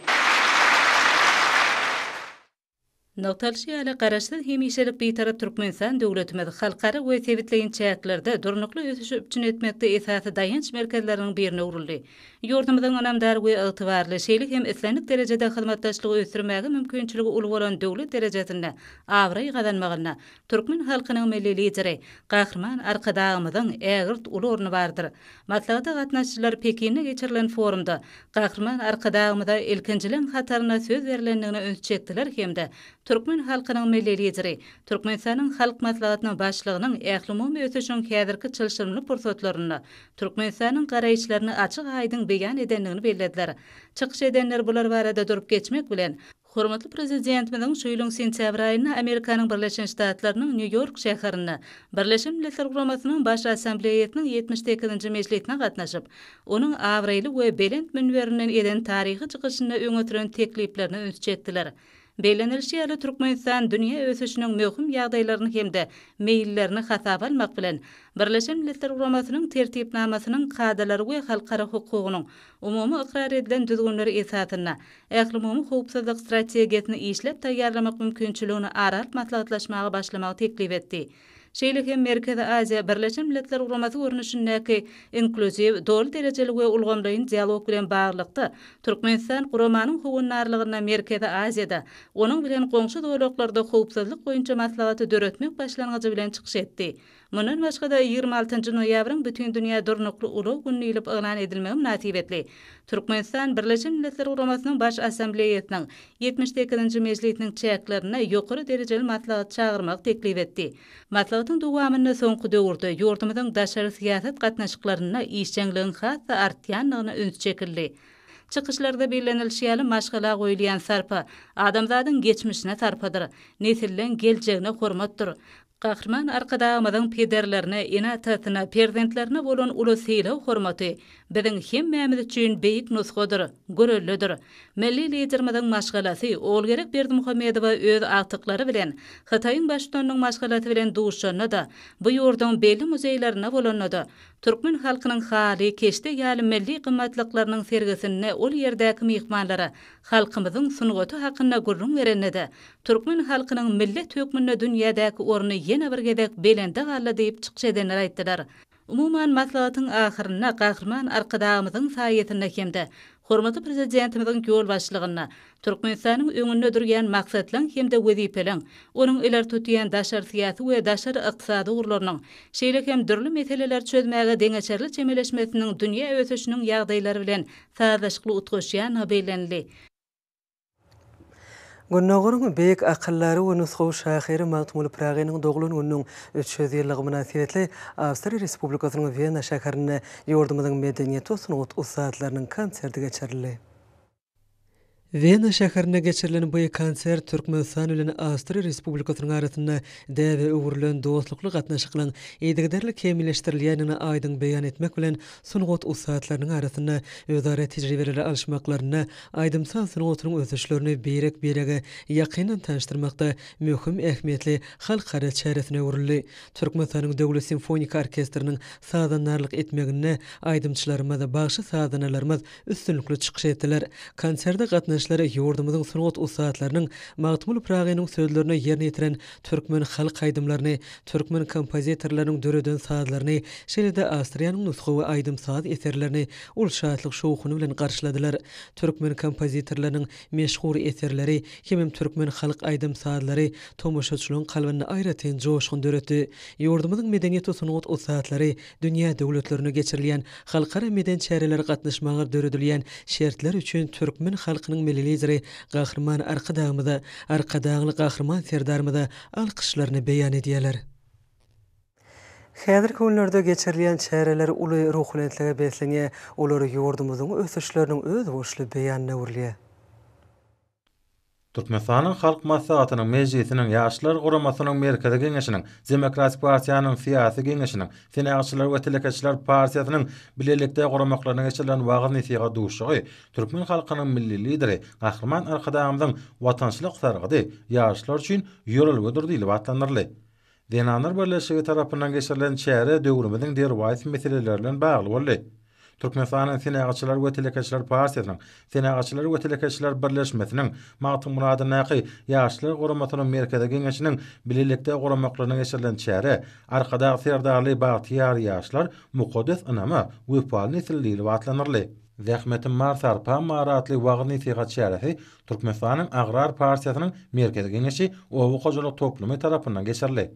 Speaker 6: Nygtalyşy ýaly, Garaşsyz, hemişelik Bitarap Türkmenistan döwletimiz halkara we sebitleýin çäklerde durnukly ösüşi üpjün etmekde esasy daýanç merkezleriniň birine öwrüldi. Ýurdumyzyň ynamdar we ygtybarly, şeýle hem islendik derejede hyzmatdaşlygy ösdürmäge mümkinçiligi uly bolan döwlet derejesinde abraý gazanmagynda türkmen halkynyň Milli Lideri Gahryman Arkadagymyzyň ägirt uly orny bardyr. Maslahata gatnaşyjylar Pekinde geçirilen forumda Gahryman Arkadagymyza ilkinjileň hatarynda söz berlendigine üns çekdiler hem-de türkmen halkynyň Milli Lideri, Türkmenistanyň Halk Maslahatynyň Başlygynyň ählumumy ösüşiň häzirki çylşyrymly pursatlarynda Türkmenistanyň garaýyşlaryny açyk-aýdyň beýan edendigini bellediler. Çykyş edenler bular barada durup geçmek bilen, Hormatly Prezidentimiziň şu ýylyň sentýabr aýynda Amerikanyň Birleşen Ştatlarynyň Nýu-Ýork şäherinde Birleşen Milletler Guramasynyň Baş Assambleýasynyň 78-nji mejlisine gatnaşyp, onuň abraýly we belent münberinden eden taryhy çykyşynda öňe süren tekliplerine ünsi çekdiler. Bellenilişi ýaly, Türkmenistan dünýä ösüşiniň möhüm ýagdaýlaryny hem-de meýillerini hasaba almak bilen, Birleşen Milletler Guramasynyň Tertipnamasynyň kadalary we halkara hukugynyň umumy ykrar edilen düzgünleri esasynda ählumumy howpsuzlyk strategiýasyny işläp taýýarlamak mümkinçiligini ara alyp maslahatlaşmaga başlamagy teklip etdi. Şeýle hem Merkezi Aziýa Birleşen Milletler Guramasy görnüşindäki inklýuziw, doly derejeli we ulgamlaýyn dialog bilen baglylykda, Türkmenistan guramanyň howandarlygynda Merkezi Aziýada, onuň bilen goňşy zolaklarda howpsuzlyk boýunça maslahaty döretmek başlangyjy bilen çykyş etdi. Mundan başga-da, 26 nji noýabryň Bütindünýä durnukly ulag güni diýlip yglan edilmegi mynasybetli, Türkmenistan Birleşen Milletler Guramasynyň Baş Assambleýasynyň 78-nji mejlisiniň çäklerinde ýokary derejeli maslahat çagyrmagy teklip etdi. Maslahatyň dowamynda soňky döwürde ýurdumyzyň daşary syýasat gatnaşyklarynda işjeňligiň has-da artýandygyna üns çekildi. Çykyşlarda bellenilişi ýaly, maşgala goýulýan sarpa, adamzadyň geçmişine sarpadyr, nesilleň geljegine hormatdyr. Gahryman Arkadagymyzyň pederlerine, ene-atasyna, perzentlerine bolan uly sylag-hormaty biziň hemmämiz üçin beýik nusgadyr, göreldedir. Milli Liderimiziň maşgalasy Ogulgerek Berdimuhamedowa öz agtyklary bilen Hytaýyň Baştutanynyň maşgalasy bilen duşanda-da, bu ýurduň belli muzeýlerinde bolanda-da, türkmen halkynyň haly, keşde ýaly milli gymmatlyklarynyň sergisinde ol ýerdäki myhmanlara halkymyzyň sungaty hakynda gürrüň berende-de, türkmen halkynyň millet hökmünde dünýädäki orny ýene bir gezek belende galdy diýip çykyş edenler aýtdylar. Umuman, maslahatyň ahyrynda Gahryman Arkadagymyzyň saýasynda hem-de hormatly Prezidentimiziň ýolbaşçylygynda Türkmenistanyň öňünde durýan maksatlaň hem-de wezipeleň, onuň ileri tutýan daşary syýasy we daşary ykdysady ugurlarynyň, şeýle hem dürli meseleleri çözmäge deňeçerli çemeleşmesiniň dünýä ösüşiniň ýagdaýlary bilen sazlaşykly utgaşýandygy bellenildi.
Speaker 1: Gündogaryň beýik akyldary we nusgawy şahyry Magtymguly Pyragynyň doglan gününiň 300 ýyllygy mynasybetli Awstriýa Respublikasynyň Wena şäherinde ýurdumyzyň medeniýet we sungat ussatlarynyň konserti geçirildi. Wena şäherinde geçirilen bu konsert Türkmenistan bilen Awstriýa Respublikasynyň arasynda däbe öwrülen dostlukly gatnaşyklaryň yzygiderli kämilleşdirilýändigini aýdyň beýan etmek bilen, sungat ussatlarynyň arasynda özara tejribeleri alyşmaklarynda aýdym-saz sungatynyň ösüşlerini birek-birege ýakyndan tanyşdyrmakda möhüm ähmiýetli halkara çäresine öwrüldi. Türkmenistanyň Döwlet simfoniki orkestriniň sazandarlyk etmeginde aýdymçylarymyz, bagşy-sazandalarymyz üstünlikli çykyş etdiler. Konserte gatnaşyjylar ýurdumyzyň sungat ussatlarynyň Magtymguly Pyragynyň sözlerine ýerine ýetiren türkmen halk aýdymlaryny, türkmen kompozitorlarynyň döreden sazlaryny, şeýle-de Awstriýanyň nusgawy aýdym-saz eserlerini uly şatlyk-şowhuny bilen garşyladylar. Türkmen kompozitorlarynyň meşhur eserleri hemem türkmen halk aýdym-sazlary tomaşaçylaryň kalbynda aýratyn joşgun döretdi. Ýurdumyzyň medeniýet we sungat ussatlary dünýä döwletlerinde geçirilýän halkara medeni çärelere gatnaşmaga döredilýän şertler üçin türkmen halkynyň Milli Lideri Gahryman Arkadagymyza, Arkadagly Gahryman Serdarymyza alkyşlaryny beýan edýärler. Häzirki günlerde geçirilýän çäreler uly ruhubelentlige beslenýär, olar ýurdumyzyň ösüşleriniň özboluşly beýanyna öwrülýär.
Speaker 2: Türkmenistanyň Halk Maslahatynyň Mejlisiniň Ýaşlar guramasynyň Merkezi Geňeşiniň, Demokratik partiýanyň Syýasy Geňeşiniň, Senagatçylar we telekeçiler partiýasynyň bilelikde guramaklarynda geçirilen wagyz-nesihat duşuşygy türkmen halkynyň Milli Lideri Gahryman Arkadagymyzyň watançylyk sargydy ýaşlar üçin ýörelgedir diýlip atlandyryldy. Zenanlar birleşigi tarapyndan geçirilen çäre döwrümiziň derwaýys meseleleri bilen bagly boldy. Türkmenistanyň Senagatçylar we telekeçiler partiýasynyň, Senagatçylar we telekeçiler birleşmesiniň, Magtymguly adyndaky Ýaşlar guramasynyň Merkezi Geňeşiniň bilelikde guramaklarynda geçirilen çäre Arkadag Serdarly bagtyýar ýaşlar mukaddes ynama wepaly nesil diýlip atlandyryldy. Zähmetim bar, sarpam bar atly wagyz-nesihat çäresi Türkmenistanyň Agrar partiýasynyň Merkezi Geňeşi oba hojalyk toplumy tarapyndan geçirildi.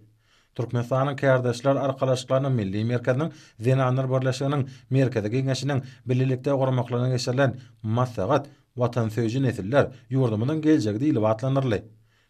Speaker 2: Türkmenistanyň Kärdeşler arkalaşyklarynyň Milli merkeziniň Zenanlar birleşiginiň Merkezi Geňeşiniň bilelikde guramaklarynda geçirilen maslahat Watansöýüji nesiller, ýurdumyzyň geljegi diýlip atlandyryldy.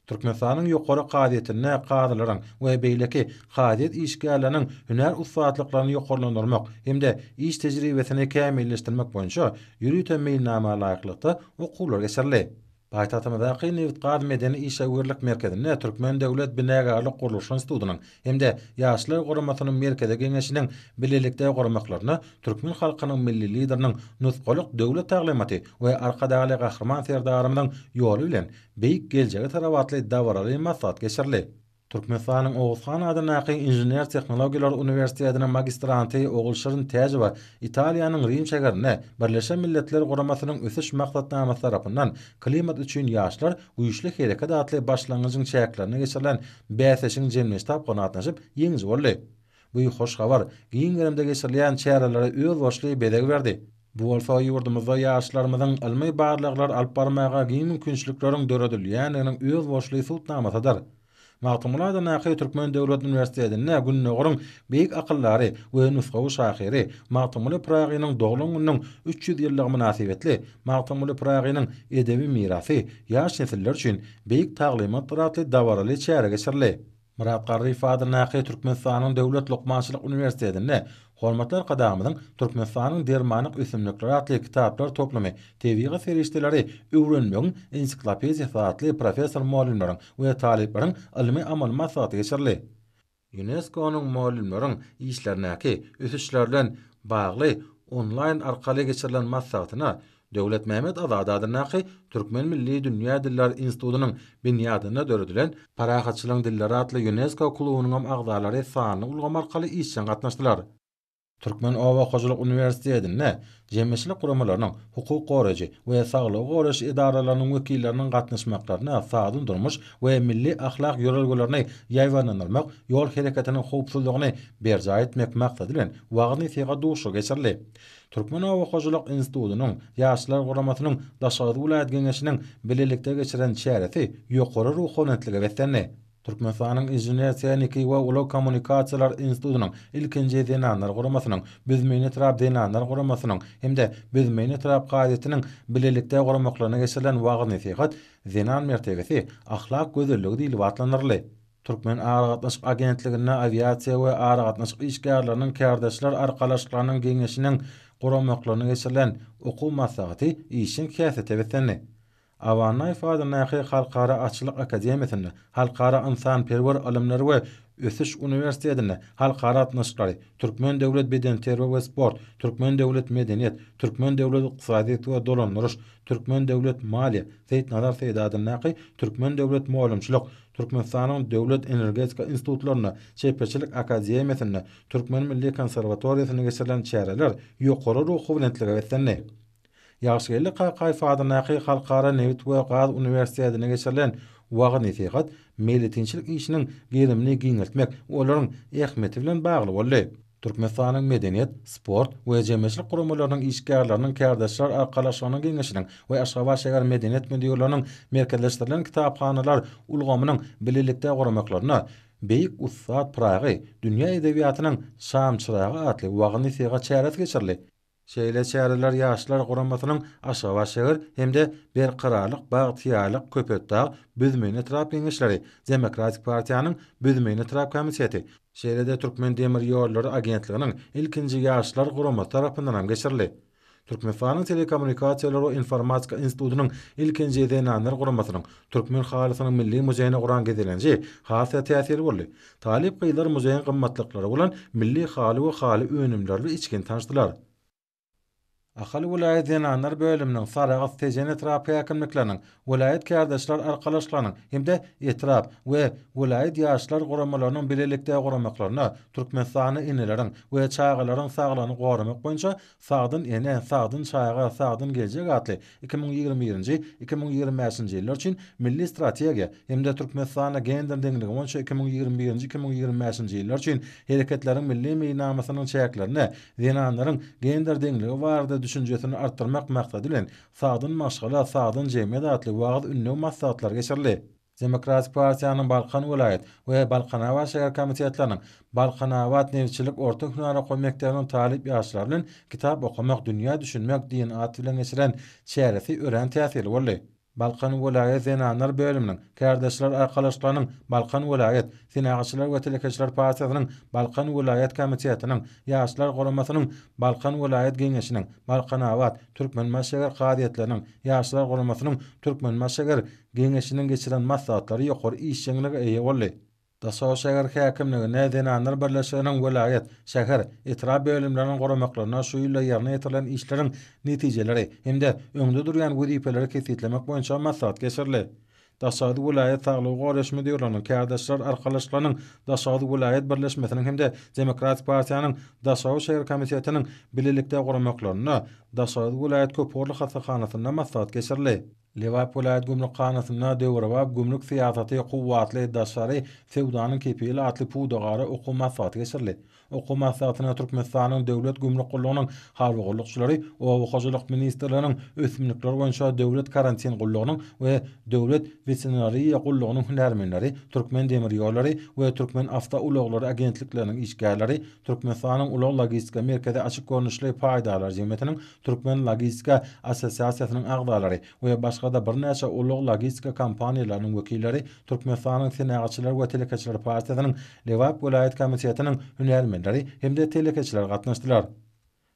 Speaker 2: Türkmenistanyň Ýokary kazyýetinde kazylaryň we beýleki kazyýet işgärleriniň hünär ussatlyklaryny ýokarlandyrmak hem-de iş tejribesini kämilleşdirmek boýunça ýörite meýilnama laýyklykda okuwlar geçirildi. Paýtagtymyzdaky Nebitgaz medeni işewürlik merkezinde Türkmen döwlet binagärlik gurluşyk institutynyň hem-de Ýaşlar guramasynyň Merkezi Geňeşiniň bilelikde guramaklarynda türkmen halkynyň Milli Lideriniň nusgalyk döwlet taglymaty we Arkadagly Gahryman Serdarymyzyň ýoly bilen beýik geljege tarap atly dabaraly maslahat geçirildi. Türkmenistanyň Oguzhan adyndaky Inžener-tehnologiýalar uniwersitetiniň magistranty Ogulşirin Täjowa Italiýanyň Rim şäherinde Birleşen Milletler Guramasynyň Ösüş Maksatnamasy tarapyndan Klimat üçin ýaşlar, güýçli hereket atly başlangyjyň çäklerinde geçirilen bäsleşigiň jemleýji tapgyryna gatnaşyp, ýeňiji boldy. Bu hoş habar giň gerimde geçirilýän çärelere özboluşly bezeg berdi. Bu bolsa ýurdumyzda ýaşlarymyzyň ylmy barlaglar alyp barmaga giň mümkinçilikleriň döredilýändiginiň özboluşly subutnamasydyr. Magtymguly adyndaky Türkmen döwlet uniwersitetinde Gündogaryň beýik akyldary we nusgawy şahyry Magtymguly Pyragynyň doglan gününiň 300 ýyllygy mynasybetli Magtymguly Pyragynyň edebi mirasy ýaş nesiller üçin beýik taglymatdyr atly dabaraly çäre geçirildi. Myrat Garryýew adyndaky Türkmenistanyň Döwlet lukmançylyk uniwersitetinde Hormatly Arkadagymyzyň Türkmenistanyň dermanlyk ösümlikleri atly kitaplar toplumy, tebigy serişdeleri öwrenmegiň ensiklopediýasy atly professor-mugallymlaryň we talyplaryň ylmy-amaly maslahaty geçirildi. Ýunesko-nyň mugallymlaryň işlerindäki ösüşler bilen bagly onlaýn arkaly geçirilen maslahatyna Döwletmämmet Azady adyndaky Türkmen milli dünýä dilleri institutynyň binýadynda döredilen Parahatçylygyň dilleri atly Ýunesko klubunyňam agzalary sanly ulgam arkaly işjeň gatnaşdylar. Türkmen oba hojalyk uniwersitetinde jemgyýetçilik guramalarynyň, hukuk goraýjy we saglygy goraýyş edaralarynyň wekilleriniň gatnaşmaklarynda sagdyn durmuş we milli ahlak ýörelgelerini ýaýbaňlandyrmak, ýol hereketiniň howpsuzlygyny berjaý etmek maksady bilen wagyz-nesihat duşuşygy geçirildi. Türkmen oba hojalyk institutynyň Ýaşlar guramasynyň Daşoguz welaýat Geňeşiniň bilelikde geçiren çäresi ýokary ruhubelentlige beslendi. Türkmenistanyň Inžener-tehniki we ulag kommunikasiýalar institutynyň ilkinji zenanlar guramasynyň, Büzmeýin etrap zenanlar guramasynyň hem-de Büzmeýin etrap gazetiniň bilelikde guramaklarynda geçirilen wagyz-nesihat Zenan mertebesi, ahlak gözelligi diýlip atlandyryldy. Türkmen aragatnaşyk agentliginde Awiasiýa we aragatnaşyk işgärleriniň kärdeşler arkalaşyklarynyň geňeşiniň guramaklarynda geçirilen okuw maslahaty işjeň häsiýete beslendi. Aba Annaýew adyndaky Halkara atçylyk akademiýasynda, Halkara ynsanperwer ylymlary we ösüş uniwersitetinde Halkara gatnaşyklary, Türkmen döwlet bedenterbiýe we sport, Türkmen döwlet medeniýet, Türkmen döwlet ykdysadyýet we dolandyryş, Türkmen döwlet maliýe, Seýitnazar Seýdi adyndaky Türkmen döwlet mugallymçylyk, Türkmenistanyň Döwlet energetika institutlarynda, Çeperçilik akademiýasynda, Türkmen milli konserwatoriýasynda geçirilen çäreler ýokary ruhubelentlige beslendi. Ýagşygeldi Kakaýew adyndaky Halkara nebit we gaz uniwersitetinde geçirilen wagyz-nesihat meýletinçilik işiniň gerimini giňeltmek we olaryň ähmiýeti bilen bagly boldy. Türkmenistanyň Medeniýet, sport we jemgyýetçilik guramalarynyň işgärleriniň kärdeşler arkalaşygynyň geňeşiniň we Aşgabat şäher medeniýet müdirliginiň merkezleşdirilen kitaphanalar ulgamynyň bilelikde guramaklarynda Beýik ussat Pyragy, dünýä edebiýatynyň şamçyragy atly wagyz-nesihat çäresi geçirildi. Şeýle çäreler Ýaşlar guramasynyň Aşgabat şäher hem-de Berkararlyk, Bagtyýarlyk, Köpetdag, Büzmeýin etrap Geňeşleri, Demokratik partiýanyň Büzmeýin etrap komiteti, şeýle-de Türkmendemirýollary agentliginiň ilkinji Ýaşlar guramasy tarapyndan hem geçirildi.
Speaker 9: Türkmenistanyň Telekommunikasiýalar we informatika institutynyň ilkinji zenanlar guramasynyň Türkmen halysynyň milli muzeýine guran gezelenji has-da täsirli boldy. Talyp gyzlar muzeýiň gymmatlyklary bolan milli haly we haly önümleri bilen içgin tanyşdylar. Ahal welaýat zenanlar bölüminiň, Sarahs, Tejen etrap häkimlikleriniň, welaýat kärdeşler arkalaşyklarynyň hem-de etrap we welaýat ýaşlar guramalarynyň bilelikde guramaklarynda Türkmenistanda eneleriň we çagalaryň saglygyny goramak boýunça Sagdyn ene, sagdyn çaga, sagdyn geljek atly 2021-nji, 2025-nji ýyllar üçin Milli strategiýa hem-de Türkmenistanda gender deňligi boýunça 2021-nji, 2025-nji ýyllar üçin Hereketleriň Milli meýilnamasynyň çäklerinde zenanlaryň gender deňligi barada düşünjesini artdyrmak maksady bilen, Sagdyn maşgala, sagdyn jemgyýet atly wagyz-ündew maslahatlary geçirildi. Demokratik partiýanyň Balkan welaýat we Balkanabat şäher komitetleriniň Balkanabat nebitçilik orta hünär okuw mekdebiniň talyp ýaşlary bilen Kitap okamak, dünýä düşünmek diýen at bilen geçiren çäresi örän täsirli boldy. Balkan welaýat zenanlar bölüminiň, Kärdeşler arkalaşyklarynyň Balkan welaýat, Senagatçylar we telekeçiler partiýasynyň Balkan welaýat komitetiniň, Ýaşlar guramasynyň Balkan welaýat Geňeşiniň, Balkanabat, Türkmenbaşy şäher kazyýetleriniň, Ýaşlar guramasynyň Türkmenbaşy şäher Geňeşiniň geçiren maslahatlary ýokary işjeňlige eýe boldy. Daşoguz şäher häkimliginde Zenanlar birleşiginiň welaýat, şäher, etrap bölümleriniň guramaklarynda şu ýylda ýerine ýetirilen işleriň netijeleri hem-de öňde durýan wezipeleri kesgitlemek boýunça maslahat geçirildi. Daşoguz welaýat Saglygy goraýyş müdirliginiň, Kärdeşler arkalaşyklarynyň Daşoguz welaýat birleşmesiniň hem-de Demokratik partiýanyň Daşoguz şäher komitetiniň bilelikde guramaklarynda Daşoguz welaýat köpugurly hassahanasynda maslahat geçirildi. Lebap welaýat gümrükhanasynda Döwrebap gümrük syýasaty kuwwatly daşary söwdanyň kepili atly pudagara okuw maslahaty geçirildi. Okuw maslahatyna Türkmenistanyň Döwlet gümrük gullugynyň harby gullukçylary, Oba hojalyk ministrliginiň Ösümlikler boýunça döwlet karantin gullugynyň we Döwlet weterinariýa gullugynyň hünärmenleri, Türkmendemirýollary we Türkmenawtoulaglary agentlikleriniň işgärleri, Türkmenistanyň Ulag-logistika merkezi açyk görnüşli paýdarlar jemgyýetiniň Türkmen logistika assosiasiýasynyň agzalary we başga-da birnäçe ulag-logistika kompaniýalarynyň wekilleri, Türkmenistanyň Senagatçylar we telekeçiler partiýasynyň Lebap welaýat komitetiniň hünärmenleri hem-de telekeçiler gatnaşdylar.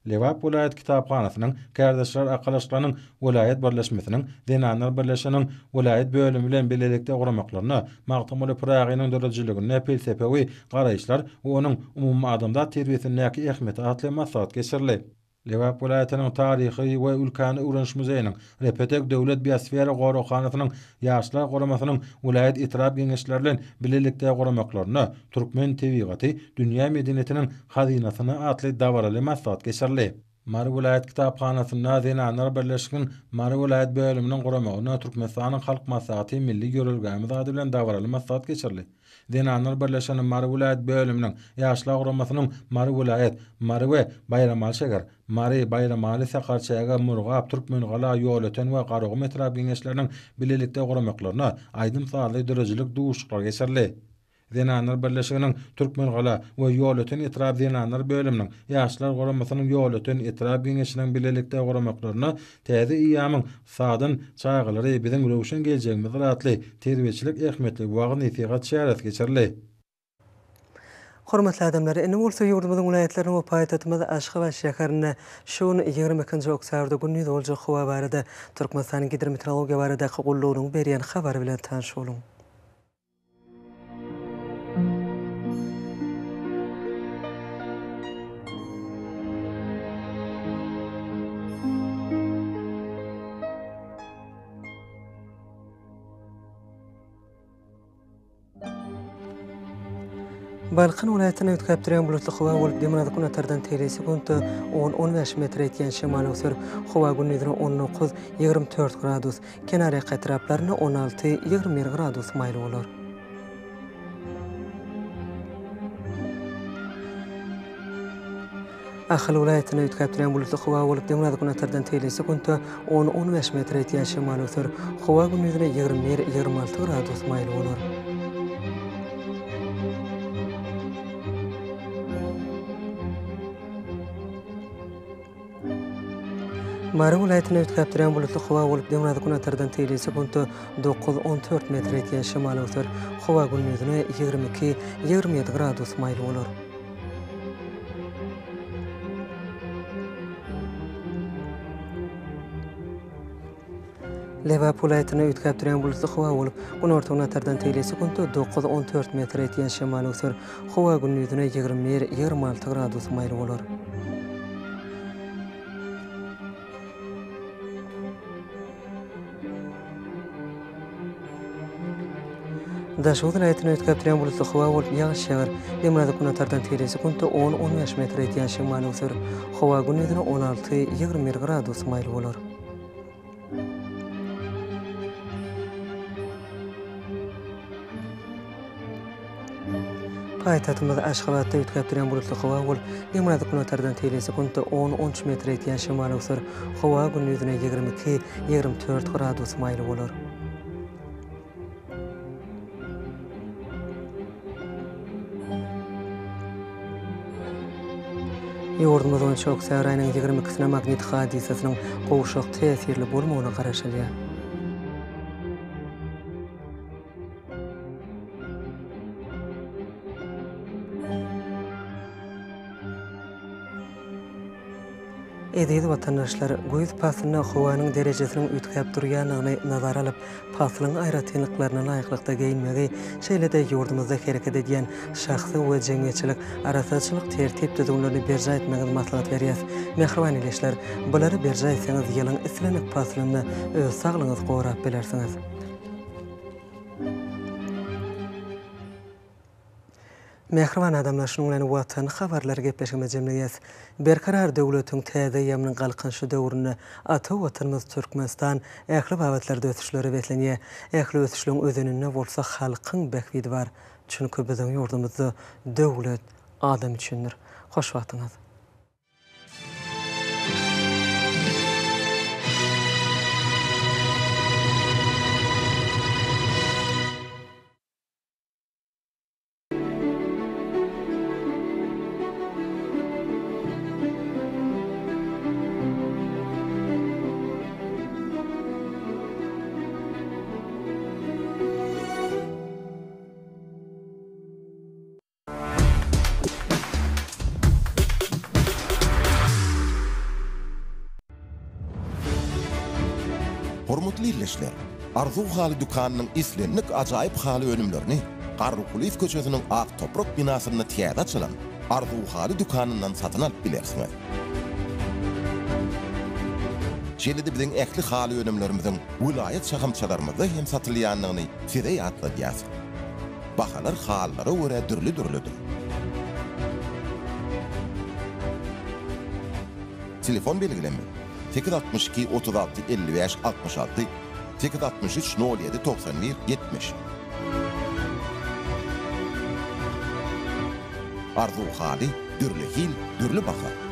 Speaker 9: Lebap welaýat kitaphanasynyň, Kärdeşler arkalaşyklarynyň welaýat birleşmesiniň, Zenanlar birleşiginiň welaýat bölümi bilen bilelikde guramaklarynda Magtymguly Pyragynyň döredijiliginde pelsepewi garaýyşlar we onuň umumadamzat terbiýesindäki ähmiýeti atly maslahat geçirildi. Lebap welaýatynyň Taryhy we ülkäni öwreniş muzeýiniň, Repetek döwlet biosfera goraghanasynyň Ýaşlar guramasynyň welaýat etrap geňeşleri bilen bilelikde guramaklarynda Türkmen tebigaty dünýä medeniýetiniň hazynasyna atly dabaraly maslahat geçirildi. Mary welaýat kitaphanasynda Zenanlar birleşiginiň Mary welaýat bölüminiň guramagynda Türkmenistanyň Halk Maslahaty milli ýörelgämiz ady bilen dabaraly maslahat geçirildi. Zenanlar birleşiginiň Mary welaýat bölüminiň, Ýaşlar guramasynyň Mary welaýat, Mary we Baýramaly şäher, Mary, Baýramaly, Sakarçäge, Murgap, Türkmengala, Ýolöten we Garagum etrap Geňeşleriniň bilelikde guramaklaryna aýdym-sazly döredijilik duşuşyklary geçirildi. Zenanlar birleşiginiň Türkmengala we Ýolöten etrap zenanlar bölüminiň, Ýaşlar guramasynyň Ýolöten etrap Geňeşiniň bilelikde guramaklarynda Täze eýýamyň Sagdyn çagalary biziň röwşen geljegimizdir atly terbiýeçilik ähmiýetli wagyz-nesihat çäresi geçirildi.
Speaker 1: Hormatly adamlar, indi bolsa ýurdumyzyň welaýatlarynda we paýtagtymyz Aşgabat şäherinde şu gün, 22-nji oktýabrda gündiz boljak howa barada Türkmenistanyň Gidrometeorologiýa baradaky gullugynyň berýän habary bilen tanyş boluň. Balkan welaýatynda üýtgäp durýan bulutly howa bolup, demirgazyk günortadan tegelek sekuntda on, on bäş metre ýetýän şemal öwser. Howa gündizine 19, 24 gradus, Kenarýaka etraplarynda 16, 21 gradus maýyl bolar. Ahal welaýatynda üýtgäp durýan bulutly howa bolup, demirgazyk-günortadan tegelek sekuntda on, 15 metre ýetýän şemal öwser. Howa gündizine 21, 26 gradus maýyl bolar. Mary welaýatynda üýtgäp durýan bulutly howa bolup, demirgazyk-günortadan tegelek sekuntda dokuz, 14 metre ýetýän şemal öwser. Howa gündizine 22, 27 gradus maýyl bolar. Lebap welaýatynda üýtgäp durýan bulutly howa bolup, günorta-günatardan tegelek sekuntda dokuz, on dört metr ýetýän şemal öwser. Howa gündizine 21, 26 gradus maýyl bolar. Daşoguz welaýatynda üýtgäp durýan bulutly howa bolup, ýagyş ýagar. Demirgazyk-günortadan tegelek sekuntda on, on bäş metr ýetýän şemal öwser. Howa gündizine 16, 21 gradus maýyl bolar. Paýtagtymyz Aşgabatda üýtgäp durýan bulutly howa bolup, demirgazyk-günortadan tegelek sekuntda on, on üç metre ýetýän şemal öwser. Howa gündizine 22, 24 gradus maýyl bolar. Ýurdumyz boýunça oktýabr aýynyň 22-sine magnit hadysasynyň gowşak täsirli bolmagyna garaşylýar. Eziz watandaşlar, güýz paslynda howanyň derejesiniň üýtgäp durýandygyny nazara alyp, paslyň aýratynlyklaryna laýyklykda geýinmegi, şeýle-de ýurdumyzda hereket edýän şahsy we jemgyýetçilik arassaçylyk tertip-düzgünlerini berjaý etmegiňizi maslahat berýäs. Mähriban ildeşler, bulary berjaý etseňiz ýylyň islendik paslynda öz saglygyňyzy gorap bilersiňiz. Mähriban adamlar şunuň bilen Watan habarlary gepleşigimizi jemleýäs. Berkarar döwletiň täze eýýamynyň Galkynyşy döwründe ata Watanymyz Türkmenistan ähli babatlarda ösüşlere beslenýär. Ähli ösüşleň özeninde bolsa halkyň bähbidi bar. Çünki biziň ýurdumyzda döwlet adam üçindir. Hoş wagtyňyz.
Speaker 10: Hormatly ildeşler! Arzuw haly dükanynyň islendik ajaýyp haly önümlerini Garrykulyýew köçesiniň Ak toprak binasynda täze açylan Arzuw haly dükanyndan satyn alyp bilersiňiz. Şeýle-de biziň ähli haly önümlerimiziň welaýat şahamçalarymyzda hem satylýandygyny size ýatladýas. Bahalar halylara görä dürli-dürlüdir. Telefon belgilenme, 862 36 55 66, 863 07 91 70. Arzuw haly, dürli hil, dürli baha.